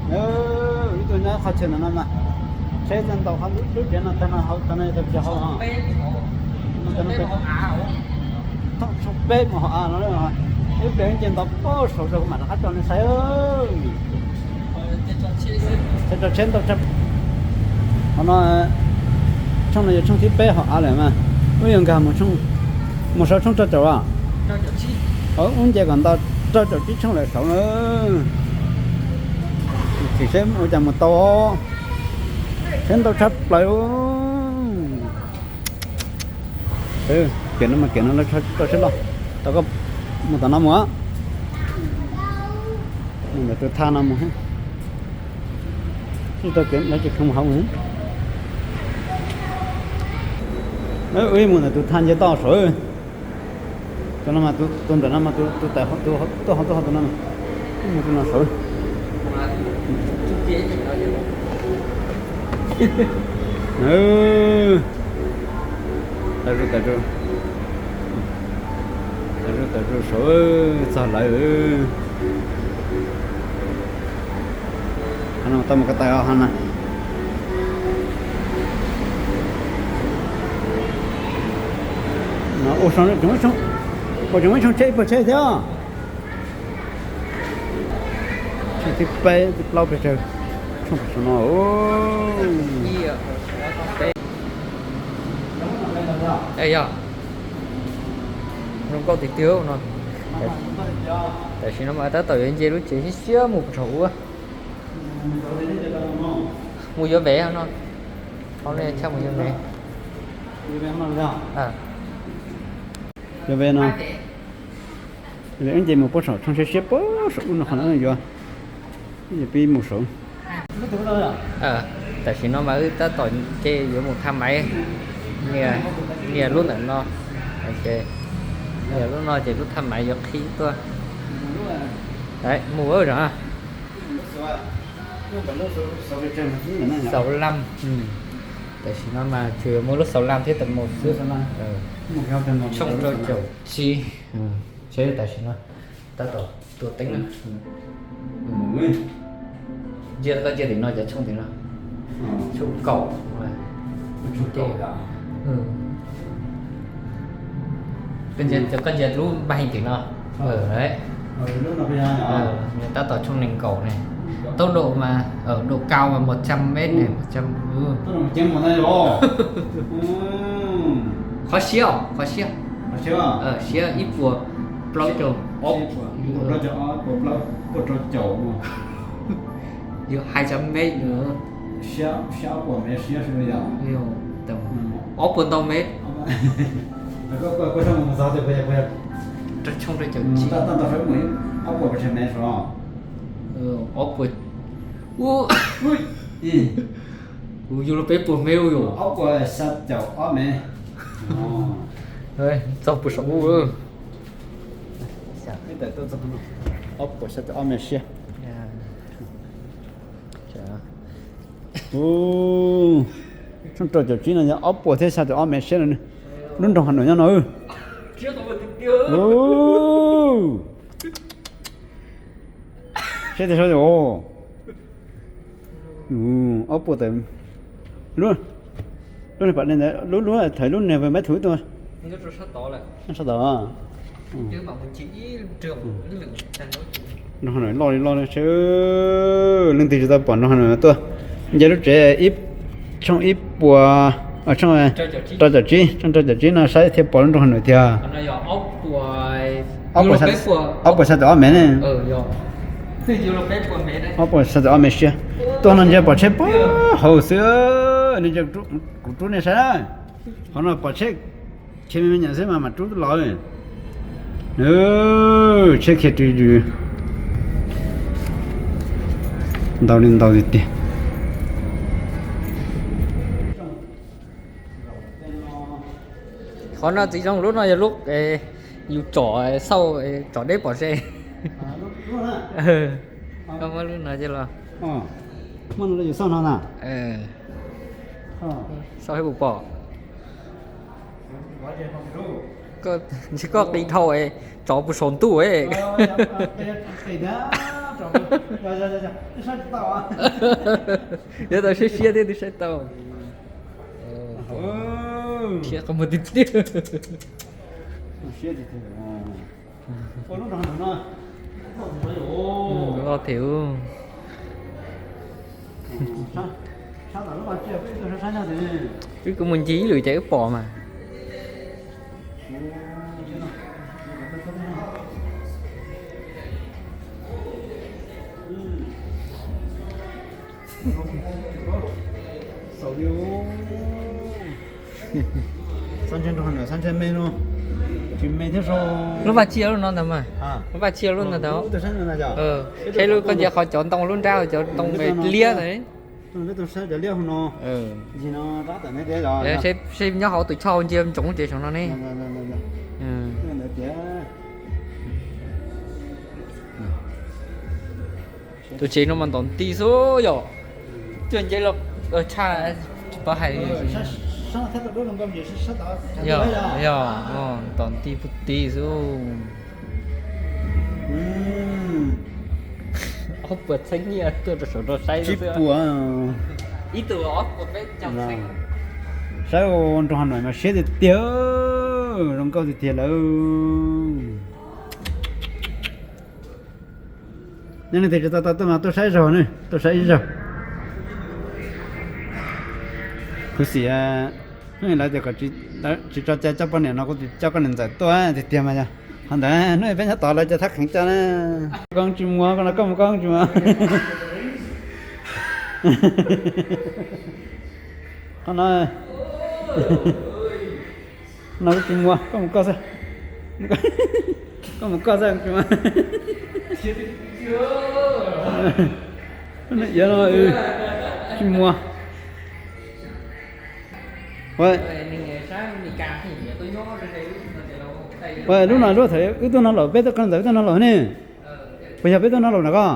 Ib tug nyob qhov chaw ntawm no mas tsheb txawj ntaus qhov lub tsev no tag no hauv tag no tag tsis hauv. Thooj peb mus hauv av no, ib pliag ces ntaus pab saud rau kuv mam rov qab tso nej saib. Tsheb tso tsheb ntau tshaj. Qhov no tshooj no yog tshooj thib peb hauv av lawm mas wb yuav nkag mus saum tshooj rau caum a. Ub nce kom nto rau caum tsib tshooj lawm saud na. Chim seb ua cas mus tau. Seb ntau tshaj plaws. Kiag no mas kiag no lawv tso seb loj. Tau koj mus tom no mus. Mus ntawm tus thaj no mus. Tsis tau kiag lawv tsis kheev mus hauv mus. Wb mus ntawm tus thaj nce toj saud. Tus no mas tus ntawm no mas tus tuaj hauv tuaj hauv tus no mas mus tus no saud. Tawm zus tawm zus. Tawm zus tawm zus saud txog lawv. Qhov no tau mus ko taw ho na. Ua tseem muaj tshooj tsheb ib puas tsheb thiab. Tshooj thib peb thib plaub pes tsawg. Tshooj pes tsawg no. Yog zoo nkauj tiag tiag no. Tam sim no mas tab tom yuav nce lub tsev siab siab mus puag saum ub. Mus yuav vev no. Hauv no tshaj mus yuav vev. Yuav vev no. Wb nce mus puag saum tshooj siab siab puag saum ub no qhov no yuav. Wb yuav pib mus saud. Tam sim no mas wb tab tom nce yuav mus thaj maiv. Nias lub ntawm no. Nias lub no ces lub thaj maiv yuav qhib tuaj. Mus zog. Xaus laj. Tam sim no mas tsuas yuav muaj lub xaus laj thiab tas mus xwb. Tshooj rau caum tsib. Tam sim no tab tom tua teeb na. Ntsia koj ntsia tim no cov tshooj tim no. Tshooj kaum. Koj ntsia lub npaj heev tim no. Tab tom tshooj nees nkaum ne. Tốc độ mà, ờ, độ cao mà một trăm mét này, một trăm. Qhov siab os, qhov siab. Siab ib puas plaub caug. Yog hai trăm mét nữa. Siab ob puas mev siab. Ob puas ntau mev. Rau tshooj rau caum tsib. Ob puas, kuv yug los peb puas mev yog. Ob puas xya caum ob mev. Txog puag saum ub. Ob puas xya caum ob mev siab. Tshooj rau caum tsib no yog ob puas thiab xya caum ob mev siab no. Lub nroog Hà Nội nyob no. Siab tiag saib. Ob puas tawm. Lub, lub pam ne ntawd lub, lub thaum lub niag mab thum tuaj. Sab tod. Nroog Hà Nội loj li loj li seb. Leej twg tsis tau pom nroog Hà Nội tuaj. Nce lub tsev ib, tshooj ib puas, tshooj rau caum tsib, tshooj rau caum tsib no saib thiaj pom lub nroog Hà Nội tiag. Ob puas xya caum ob mev ne. Ob puas xya caum ob mev siab. Tuaj no ntshe pom tsheb puag hauv xwb. Kuv rub nej saib. Qhov no pom tsheb khiav me me nyuam xwb mas mam rub los. Tsheb khiav ris ris. Ntau li ntau tiag tiag. Qhov no txiv zoo, lub no yog lub yus tsom xauj tsom deb pom ze. Koj muab lub no coj los. Muab no yus xauj no na. Xauj seb puas pom. Ntshe koj qis dhau, tsov puas saum ntuj. Yog tau siab siab thiab twb saib tau. Thiab qhov muag tiag tiag. Loj thiab. Wb kuj mus ncig ib lwm ces wb pom mas. Xab ntshe nrog nram xab ntshe me no, tsis me thiab sau. Lub vaj tsia lub no ntag mas. Lub vaj tsia lub no ntag. Saib lub koj ntsia qhov cov ntoo lub nrab cov ntoo me liab ntag. Peb tau saib cov liab hauv no. Ntsis no rab tawm neb tias yog. Seb nyob hauv tus choj ntsia ntsoov ces saum no ne. Ntawd tias tus tsev no mas ntom nti xwb yom. Cuaj nce los tshaj pov hais. Yog, yog, ntom nti puag ti xwb. Ob puas txheeb nyiaj tuaj rau saum no saib xwb. Ib tug ob puas peb caug txheeb. Saib ua nrog Hà Nội mas siab tiag tiag, zoo nkauj tiag tiag lawm. Neb leej twg tsis tau tau tuaj mas tuaj saib ib zaug ne, tuaj saib ib zaug. Khuv xim, lawv tias kom tsis tso cai coj poj niam no kuv coj koj niam ntxawm tuaj tiag tiag mas yog. Qhov ntawd hnub peb nyob tod lawv cov thab kheev coj na. Koj tsis muag, koj no koj mus koj tsis muag. Qhov no, no kuv tsis muag, koj mus koj xwb. Koj mus koj xwb tsis muag. Iav no tsis muag. Lub no lub thaum wb tuaj no lawm, peb tuaj koj niam ntxawm peb tuaj no lawm ne. Puas yog peb tuaj no lawm na koj?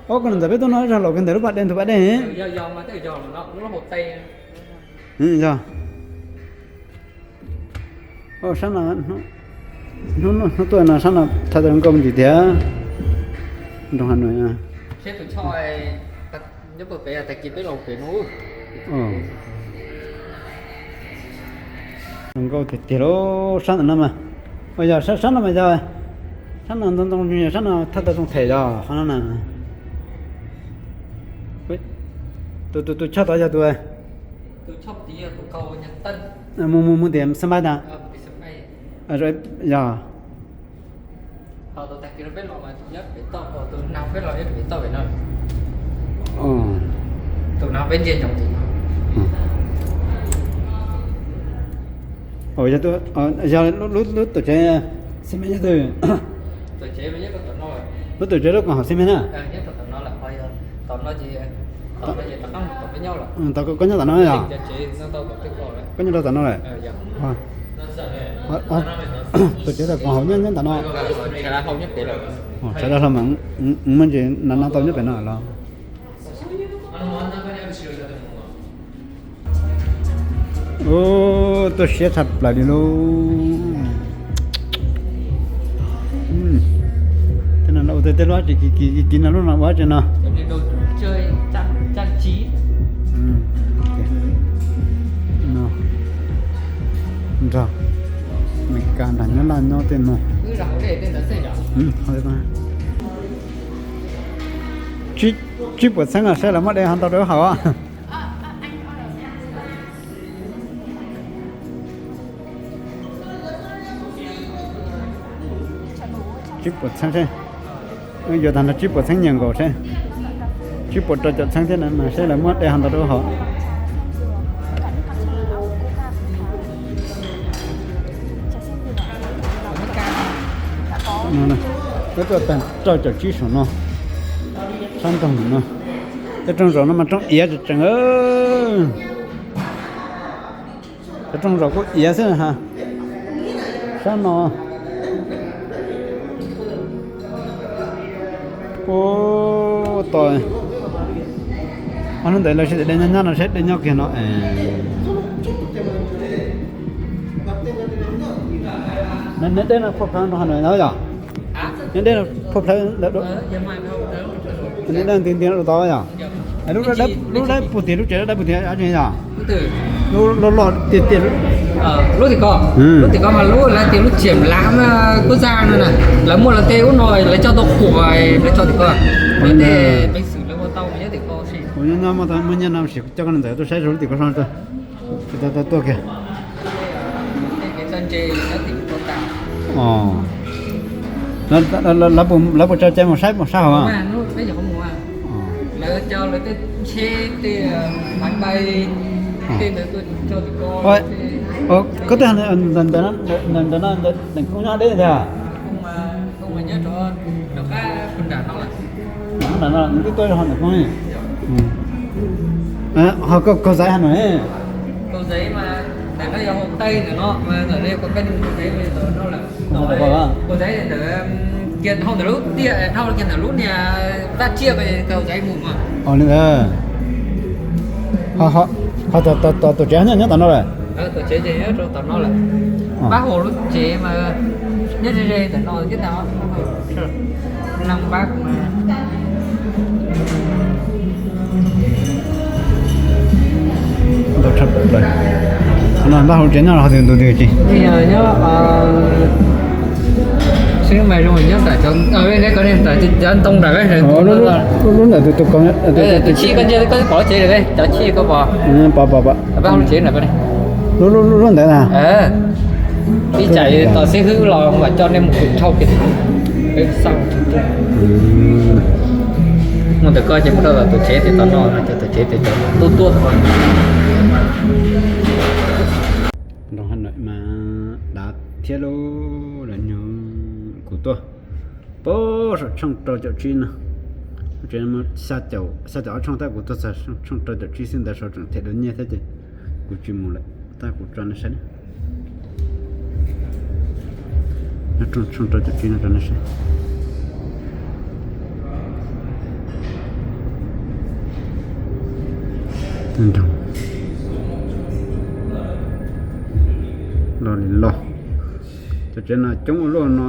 Ob, koj niam ntxawm peb tuaj no zog lawm, koj ntawm lub pas dej, ntug pas dej. Yog. Sab no, hnub tuaj no sab no thaj tau nkauj me ntsis tiag. Nrog Hà Nội. Zoo nkauj tiag tiag lauj, sab ntawm no mas. Ua yog sab no mas yog, sab no ntoo ntoo, sab no thaj tau zoo them yog qhov no na. Tus, tus, tus choj tod yog tus, mus, mus, mus tim sân bay na. Yog. Yog lub tuam tsev xi me nyob twg? Lub tuam tsev lub koom haum xi me na. Koj nyob tom no yog? Koj nyob rau tom no lawm? Tuam tsev tom koom haum nyob nyob tom no. Sawv daws hlo mas muaj ntsis na no tau nyob pem no los. Ub, tuaj siab tshaj plaws li lauj. Tej no ua tej lub tsev kiv kiv kiv no, lub no ua tsev no. Nrog Meskas nrog Nyab Laj nyob tej no. Tsib puas txheeb, saib lawv muab de ho ntau rau wb haus. Tsib puas txheeb seb, yuav tag nrho tsib puas txheeb nyiaj nkaus seb. Tsib puas rau caum txheeb thiab na mas seb lawv muab de ho ntau rau wb haus. Wb tuaj tag rau caum tsib saum no, sab nroog no, tej rooj zaum no mas rooj iav tseem tseem. Cov rooj zaum kuj iav xwb ha. Sab no. Ub, tos. Ob hnub ntawd lawv sib de nyob nyob no seb de nyob kiag no es. Neb deb no phuaj pheev nrog Hà Nội na yom? Nyob deb phua plhawv ntawd, nyob deb nti nti rau tod yom. Lub dawb puag tim lub tsev dawb puag tim dab tsi yom? Lub loj loj tiag tiag. Lub tim ko, lub tim ko mas lub lawv tias lub tsiam lav kuj zaj no na, lawv muaj lawv tej ub no lawv coj tau qhuas, lawv coj tim ko. Lawv tej peev xwm lawv ua tau nyob tim ko. Kuv nyob nyob muaj nyiaj no sim coj koj niam ntxawm tuaj saib lub tim ko so. Tuaj kiag. Lawv puas tso cai mus saib, mus saib hauv? Koj twb ntawm no, ntawm koob nyob deb tiag. Nram no nws twb tuaj ho ntawm koob. Ho kaug zaiv hov no. Kiag dhau ntawm lub tiaj, dhau kiag ntawm lub niag vaj tsiaj ko kaug zaiv mus mas. Ho tus tsev nyob tom no lawm. Tom no lawm. Pab hauv lub tsev mas nyob ze ze ntawm no thiab ntag. Leej pab mas ntau tshaj plaws. Qhov no npaj hauv tsev nyob los ho tus tus twg tsis? Xwb mas zoo nyob nram cov, neb ko neb nram cov ntoo nram. Lub ntawm tus tus ko, tus chij ko ntsia ko pom tsev lawm, cov chij ko pom. Pom pom pom. Pab hauv tsev nram ko ne. Lub lub ntawd na. Ib tsam tos xib hwb los mam coj nej mus khwv thauj kiag. Mus ntawm ko ces mus rau tom tus tsev tim tom no, cov tus tsev tim tom tuaj tuaj. Nroog Hà Nội mas dav thiab lauj, lawv nyuag kuv tuaj. Puag saum tshooj rau caum tsib no, tsev xya caum ob tshooj tab kuv tuaj txog tshooj rau caum tsib xwb ntawd saum tseem them dua nyiaj thiab ces kuv tsis mus lawm, tab kuv tso nej saib. Tshooj rau caum tsib no tso nej saib. Nroog loj li loj. Cov tsev no coob ua luaj no.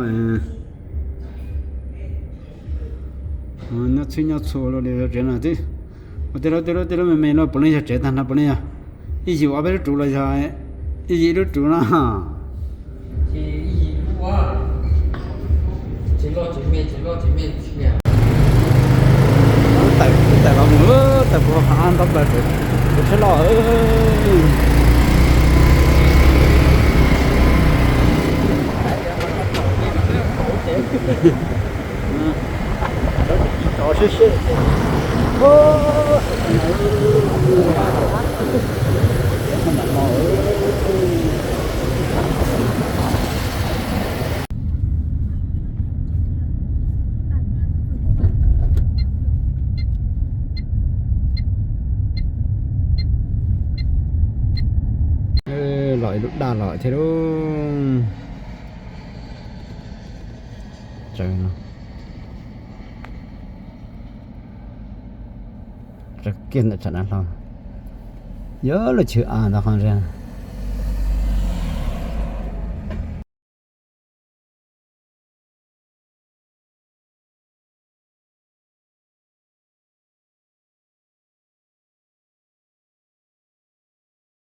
Nyob txhij nyob txhua luaj li cov tsev no twb ua tej lub tej lub tej lub me me no puav leej yog tsev tag nrho puav leej yog. Ib yim ob peb lub ruv los yog ib yim lub ruv no. Tawm los mus tawm puag hav ntau plaws, kuv tsheb loj. Los ib lub daj los thiab lauj. Tsaws kiag ntawm tsam no hlo. Yog lub chwv av ntawd qhov ntawd.